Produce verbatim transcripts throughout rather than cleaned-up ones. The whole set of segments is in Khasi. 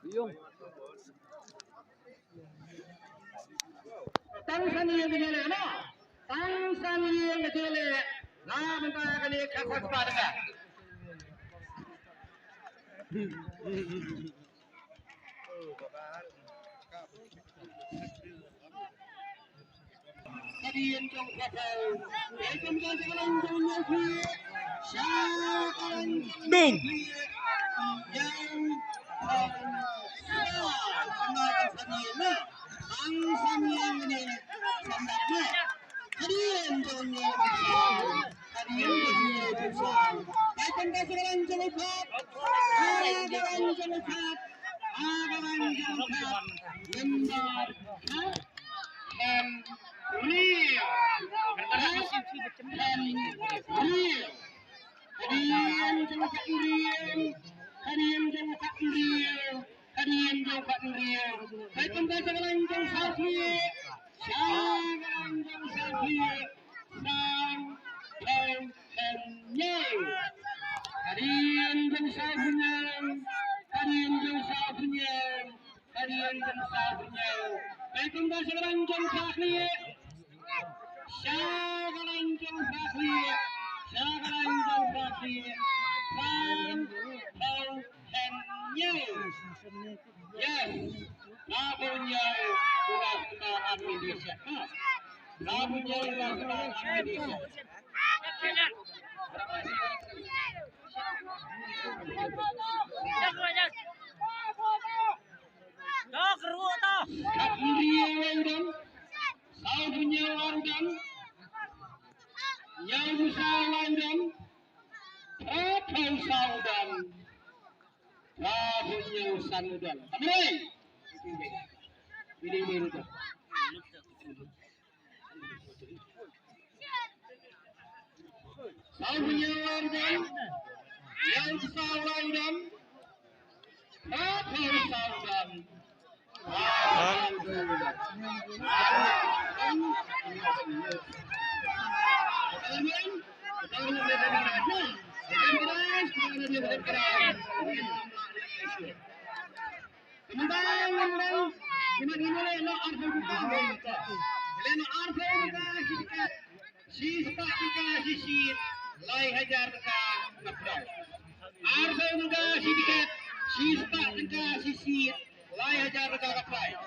Tang san ïing ka jingïaleh, no? Tang san ïing ka jingïaleh. Na bynta kane ka khot ba da ka. Hadien jong ka pau. Dei kum ka jingïaleh jong ïing ka jingïaleh. Sha ka jingïaleh. Ding. Hadien jong ka hynriew, hadien jong ka hynriew, hadien jong ka hynriew. Hai kumta sha ka lain jong sawkhlieh, sha ka lain jong sawkhlieh, saw, phew, hynñiew. Hadien jong sawhynñiew, hadien jong sawhynñiew. Hadien jong sawhynñiew. Hai kumta sha ka lain jong sawkhlieh. Sha ka lain jong sawkhlieh. Sha ka lain jong sawkhlieh. San, phew, hynñiew. Yes. Sawhynñiew. Ulas kena administration. Sawhynñiew ulas kena administration. Ka hynriew lai u don, sawhynñiew ar u don, hynñiew saw lai u don, phra phew saw u don, phra hynñiew san u don. Kamrai. Ini, ini, ini u don. Sawhynñiew ar u don, hynñiew saw lai u don, phra phew saw u don. Kumba ngan dang, kumba ngi leh noh arphew tyngka. Leh noh arphew tyngka shi tiket, shispah tyngka shi sheet, lai hajar tyngka ka prize. Arphew tyngka shi tiket, shispah tyngka shi sheet, lai hajar tyngka ka prize.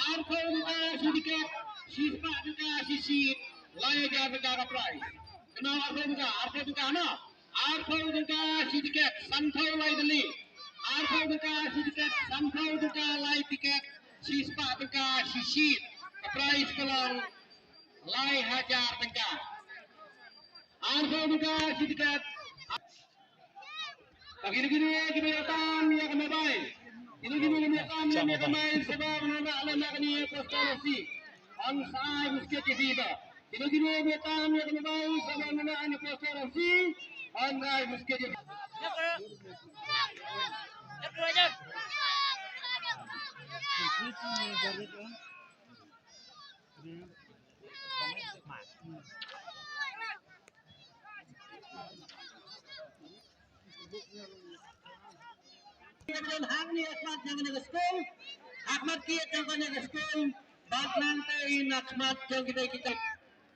Arphew tyngka shi tiket, shispah tyngka shi sheet, lai hajar tyngka ka prize. Kynmaw arphew tyngka, arphew tyngka noh. Arphew tyngka shi tiket, sanphew lai tylli. Arphew tyngka shi tiket, sanphew tyngka lai tiket, shispah tyngka shi sheet. Ka prize ka long lai hajar tyngka. Arphew tyngka shi tiket. Ba kino kino kiba ïatam ïa ka mobile. Kino kino kiba ïatam ïa ka mobile, sngewbha ban wanrah lem ïa kane ka post office. Yn sa ai buskit ïa phi ba. Kino kino ba tam ïa kano ba u sa ban na ani poster si. An dai buskit ïa phi. Hangne ha khmat jong kane ka skul, ha khmat kiad jong kane ka skul, bad nangta in ha khmat jong kita kita.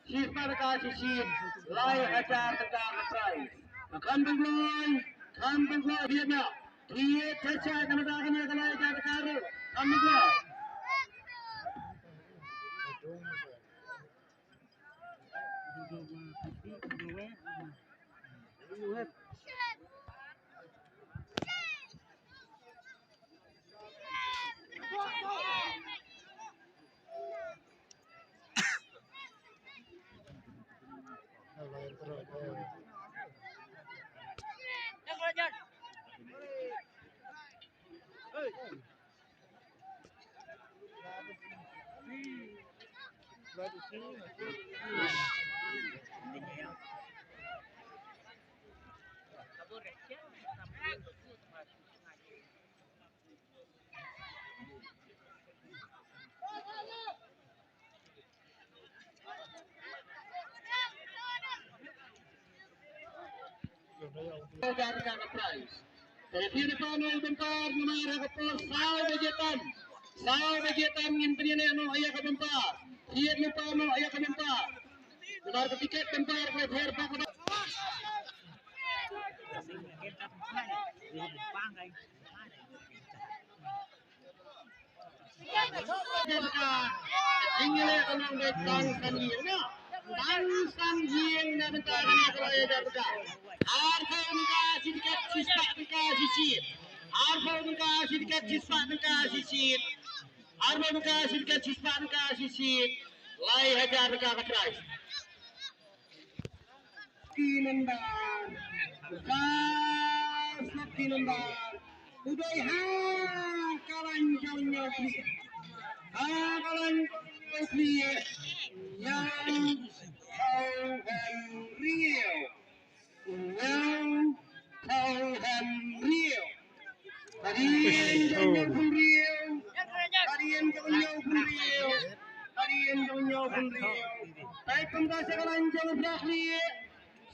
Shispah tyngka shi sheet, lai hajar tyngka ka prize. Kham bynroi, kham bynroi biang na. Kiad cha cha kane ka kane ka lai hajar tyngka ruh. Kham bynroi. Hajar tyngka ka prize. Te thied lypa noh ïa ka bumper namar ha ka por saw baje tam. Saw baje tam ngin pynïaid noh ïa ka bumper. Thied lypa noh ïa ka bumper. Namar ka tiket bumper ka la pher bak bak. Jingïaleh ka long beit tang san ïing na. Tang san ïing na bynta kane ka lai hajar tyngka. Arphew tyngka shi tiket, shispah tyngka shi shit. Arphew tyngka shi tiket, shispah tyngka shi shit. Arphew tyngka shi tiket, shispah tyngka shi shit. Lai hajar tyngka ka prize. Lucky number. First lucky number. U dei ha ka lain jong u Nongkhlieh. Ha ka lain jong u Nongkhlieh. Ïaw Thaw Hen Riew. Ïaw Thaw Hen Riew. Hadien jong u Nongkhlieh. Hadien jong u Nongkhlieh. Hadien jong u Nongkhlieh. Peit kumta sha ka lain jong u Nongkhlieh.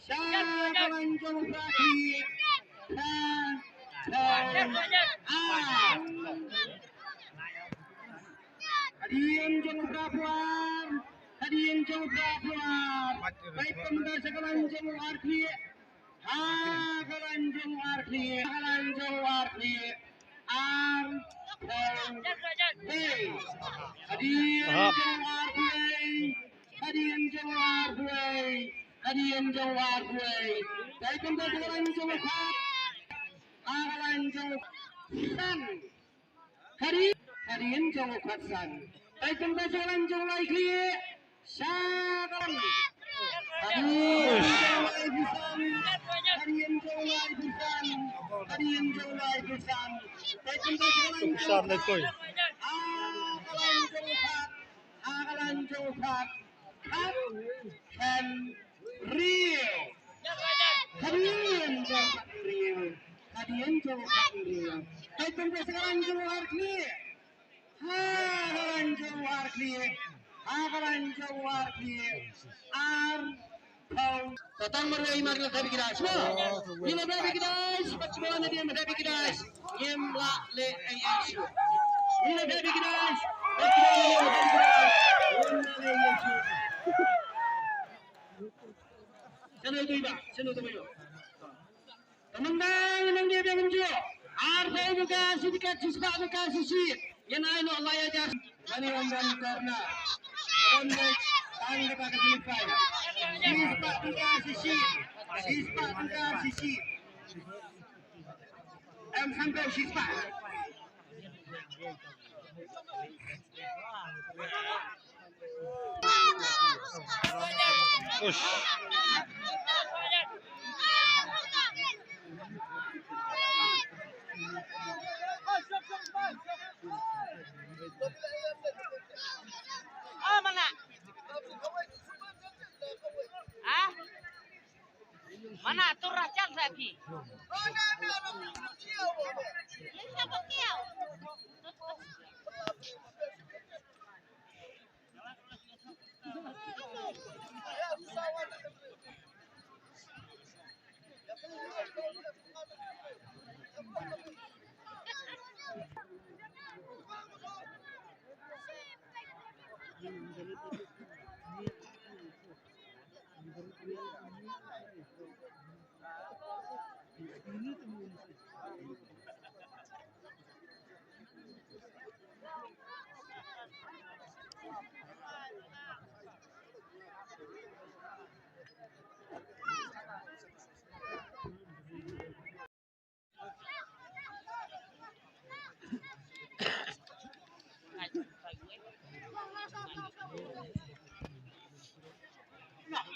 Sha ka lain jong u Nongkhlieh. Sha. Sha. Ah. Hadien jong u Nongkhlieh. Hadien jong u Nongkhlieh. Peit kumta sha ka lain jong u Nongkhlieh. Ha ka lain jong u Nongkhlieh, ha ka lain jong u Nongkhlieh. Ar, phew, wei. Hadien jong u Nongkhlieh, hadien jong u Nongkhlieh, hadien jong u Nongkhlieh. Peit kumta sha ka lain jong u Nongkhlieh. Ha ka lain jong u Nongkhlieh. Hadien, hadien jong u Nongkhlieh. Peit kumta sha ka lain jong u Nongkhlieh. Sha ka lain. Hadien jong u Nongkhlieh. Hadien jong u Nongkhlieh. Hadien jong u Nongkhlieh. Peit kumta sha ka lain jong u Nongkhlieh. Ha ka lain jong u Nongkhlieh. Ha ka lain jong u Nongkhlieh. Khat, khen, riew. Hadien jong u Nongkhlieh. Hadien jong u Nongkhlieh. Peit kumta sha ka lain jong u Nongkhlieh. Ha ka lain jong u Nongkhlieh. Ha ka lain jong u Nongkhlieh. Ar, phew. Te tang marwei mar ngi la thep ïa ki dice mo. Ngi la thep ïa ki dice, bad shuwa nadien ba thep ïa ki dice ngim lah leh ei ei shuh. Ngi la thep ïa ki dice, bad shuwa nadien ba thep ïa ki dice ngim lah leh ei ei shuh. Shano ïa u ba, shano ïa u ba ïoh. Te mynta ngi nang dep ïa kumjuh. Arphew tyngka shi tiket, shispah tyngka shi shit. Ngin ai noh lai hajar. Mane wan don corner. Don dei tang kata ka semifinal. Shispah tyngka shi shit. Shispah tyngka shi shit. Em, sanphew shispah. Ush. Ah, mana? Ah? Mana tu racan lagi?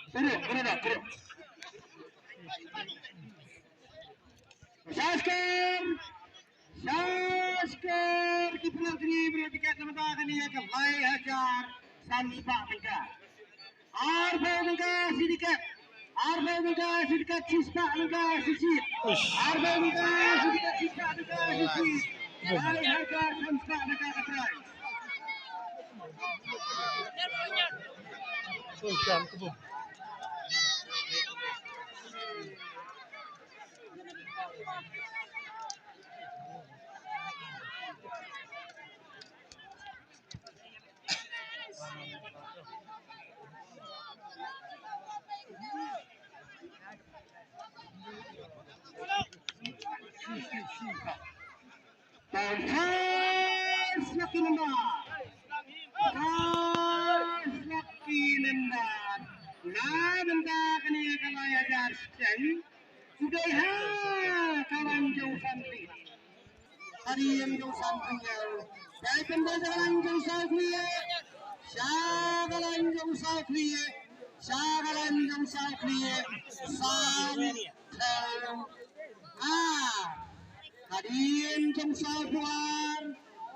Kuru, kuru dah, kuru. Shaskar, shaskar, ki pynlong kri, bro, tiket na bynta kane ka lai hajar san spah tyngka. Arphew tyngka shi tiket. Arphew tyngka shi tiket, shispah tyngka shi shit. Ush. Arphew tyngka shi tiket, shispah tyngka shi shit. Lai hajar san spah tyngka ka prize. Ush, shan kebun. First lucky number. First lucky number. Na bynta kane ka lai hajar shiteng. U dei ha ka line jong u Santi. Hadien jong u Santi. Dei pynban ka line jong u Santi. Sha ka line jong u Santi. Sha ka line jong u Santi. San. Ar. Hadien jong saw phew ar.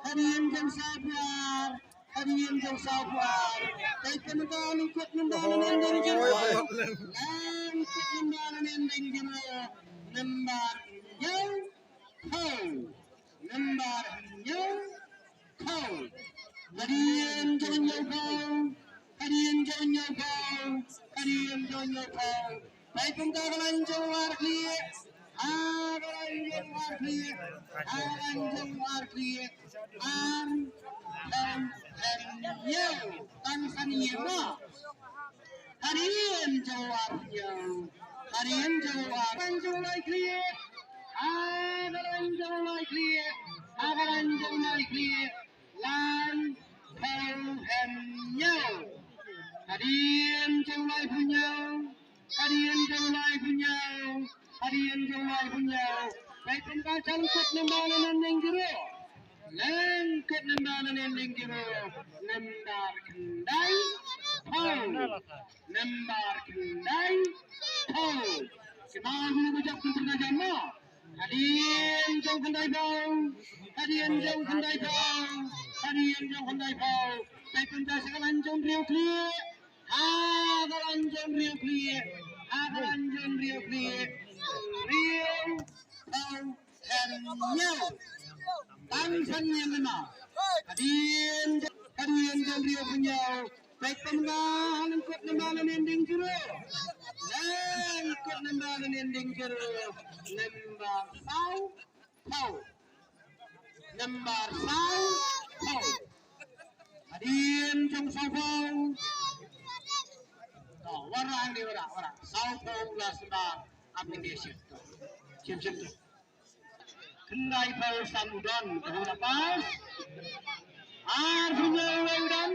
Hadien jong saw phew ar. Hadien jong saw phew ar. Dei pynban lyngkot number na neng ding jong u. Lyngkot number na neng ding jong u. Number hynñiew phew. Number hynñiew phew. Hadien jong hynñiew phew. Hadien jong hynñiew phew. Hadien jong hynñiew phew. Peit kumta ka line jong u ar khlieh. Ha ka line jong u ar khlieh. Ha ka line jong u ar khlieh. Ar phew hynñiew. Tang san ïing mo. Hadien jong u ar hynñiew. Hadien jong u ar. Line jong u lai khlieh. Ha ka line jong u lai khlieh. Ha ka line jong u lai khlieh. Line phew hynñiew. Hadien jong u lai phew hynñiew. Hadien jong u lai phew hynñiew. Hadien jong u lai phew hynñiew. Peit kumta sha lyngkot number na neng jong u. Lyngkot number na neng jong u. Number khyndai phew. Number khyndai phew. Sima gu gu jap kumta jam mo. Hadien jong khyndai phew. Hadien jong khyndai phew. Hadien jong khyndai phew. Peit kumta sha ka line jong u hynriew khlieh. Ha ka line jong u hynriew khlieh. Ha ka line jong u hynriew khlieh. Hynriew phew hynñiew. Tang san ïing mo. Hadien, hadien jong u hynriew phew hynñiew. Peit kumta ha lyngkot number na neng ding jong u. Lyngkot number na neng ding jong u. Number saw phew. Number saw phew. Hadien jong saw phew. To, wanrah hangne, wanrah, wanrah. Saw phew last number application. To. Shim, shim, to. Khyndai phew san u don, ka huna pass. Ar phew hynñiew u lai u don.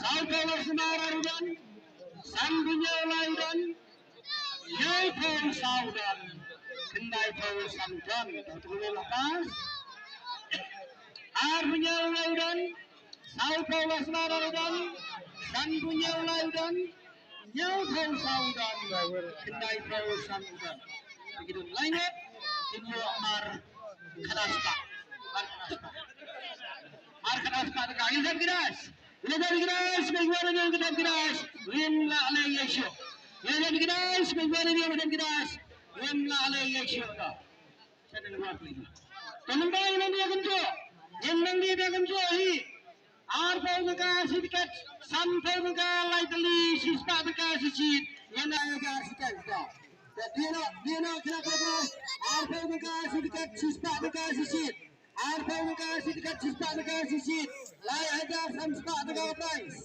Saw phew last number ar u don. San phew hynñiew u lai u don. Hynñiew phew saw u don. Khyndai phew san u don, ka huna pass. Ar phew hynñiew u lai u don. Saw phew last number ar u don. San phew hynñiew u lai u don. Hynñiew phew saw u don. Khyndai phew san u don. Ki don lai ngut. Kin ïoh mar khyndai spah. Mar khyndai spah. Mar khyndai spah tyngka. Ïa dep ki das. Ïa dep ki das. Ïa dep ki das. Ngim lah leh ïa shuh. Ïa dep ki das. Ïa dep ki das. Ngim lah leh ïa shuh. Te nang ba phi. Te nang ba nang dia kumjuh. Nang dia kumjuh hi. Arphew tyngka shi tiket, sanphew tyngka lai tylli, shispah tyngka shi shit. Ngan ai ka shi tiket. Te dia noh, dia noh kena kena. Arphew tyngka shi tiket, shispah tyngka shi shit. Arphew tyngka shi tiket, shispah tyngka shi shit. Lai hajar sanspah tyngka prize.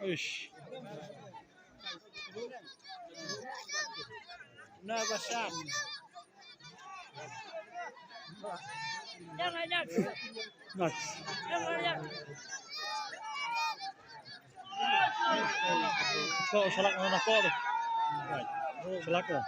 Ish. Na basan. Nice. Ko salak na ko. Salak na.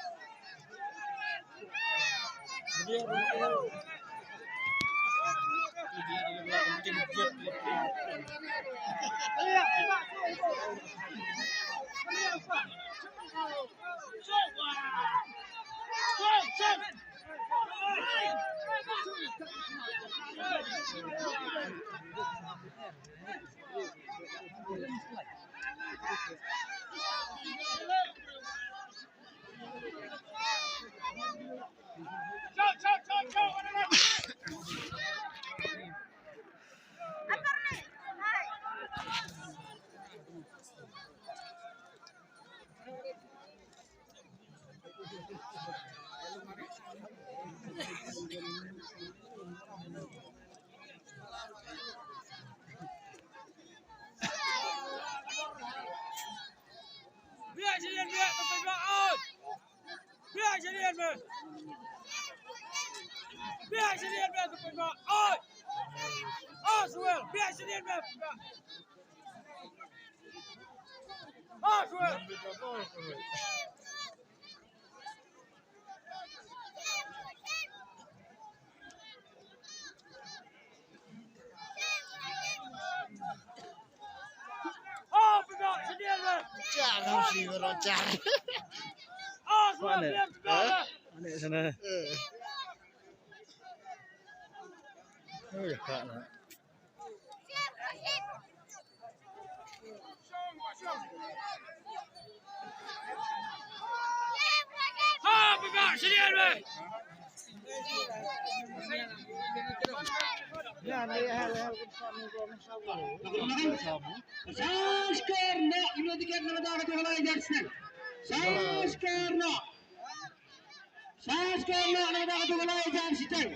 Sanskar na ino diket na mata ka tu halai jar snem. Sanskar na. Sanskar na na mata ka tu halai jar snem.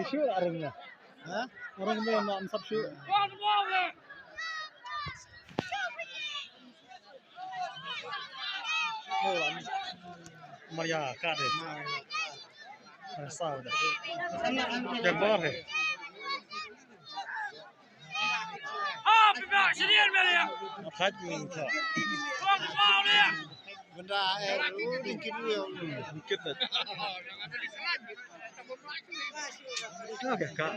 Shu areng ya. Ha? Areng me ma sap shu. Maria ka de. Maria sa de. De bor he. Khat min tha. Benda er u dikit u. Dikit. Ka ka.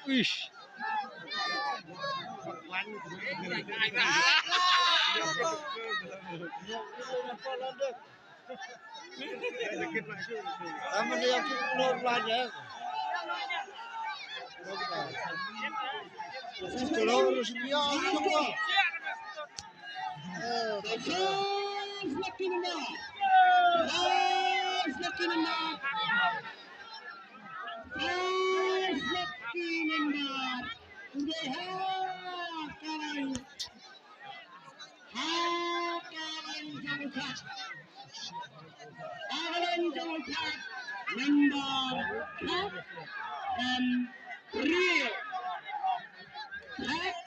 Ish. Aman dia ki keluar belanja. Keluar si dia. First lucky number. First lucky number. First lucky number. Udah ha, kawan. Ha ka lain jong u Khat. Ha ka lain jong u Khat. Number Khat Hynriew. Khat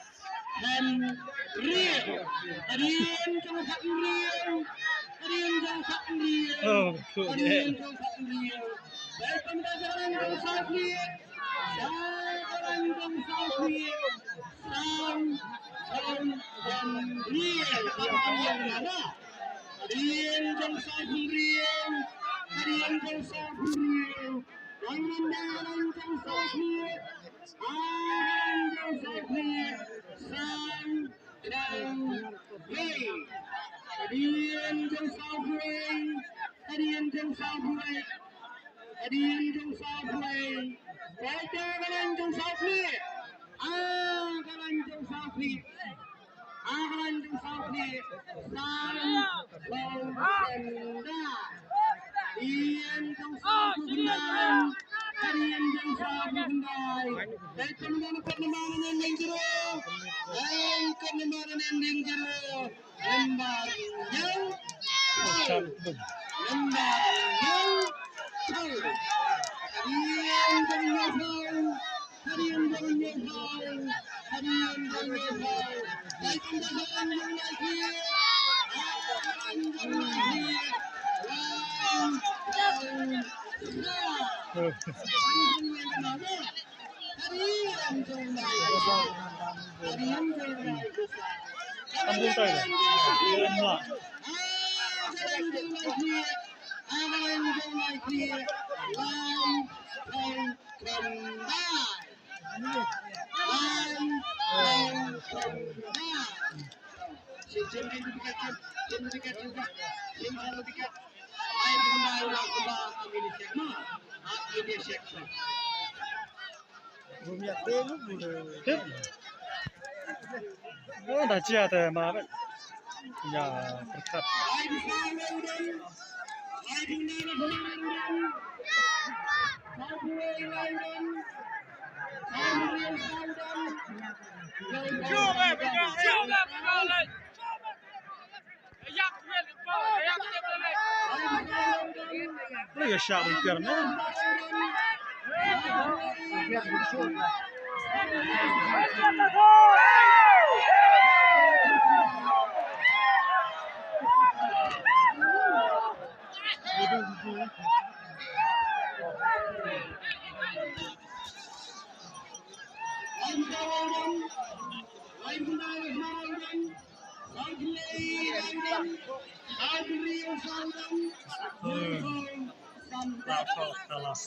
Hynriew. Hadien jong u Khat Hynriew. Hadien jong u Khat Hynriew. Oh, cool. Hadien jong u Khat Hynriew. Baik, pemuda, jalan jong u South League. Jalan jong u South League. San, san, san, rieng. San, san, rieng, mana? Rieng jong South League. Rieng jong South League. Rieng jong South League. Rieng jong South League. San, san, rieng. Rieng jong South League. Rieng jong South League. Hadien jong South League. Baik, ka lain jong South League. Ah, ka lain jong South League. Ah, ka lain jong South League. San, law, khyndai. Hadien jong South League khyndai. Hadien jong South League khyndai. Baik, ka lain jong South League khyndai. Baik, ka lain jong South League khyndai. Lembah Nyau. Lembah Nyau. Hadien jong Nyau. Hadien jong Nyau. Hadien jong Nyau. Hadien jong Nyau. Hep. Oh, da jia te ma. Ya, berkat. Ri ya sha ban kwer ne. Kalas.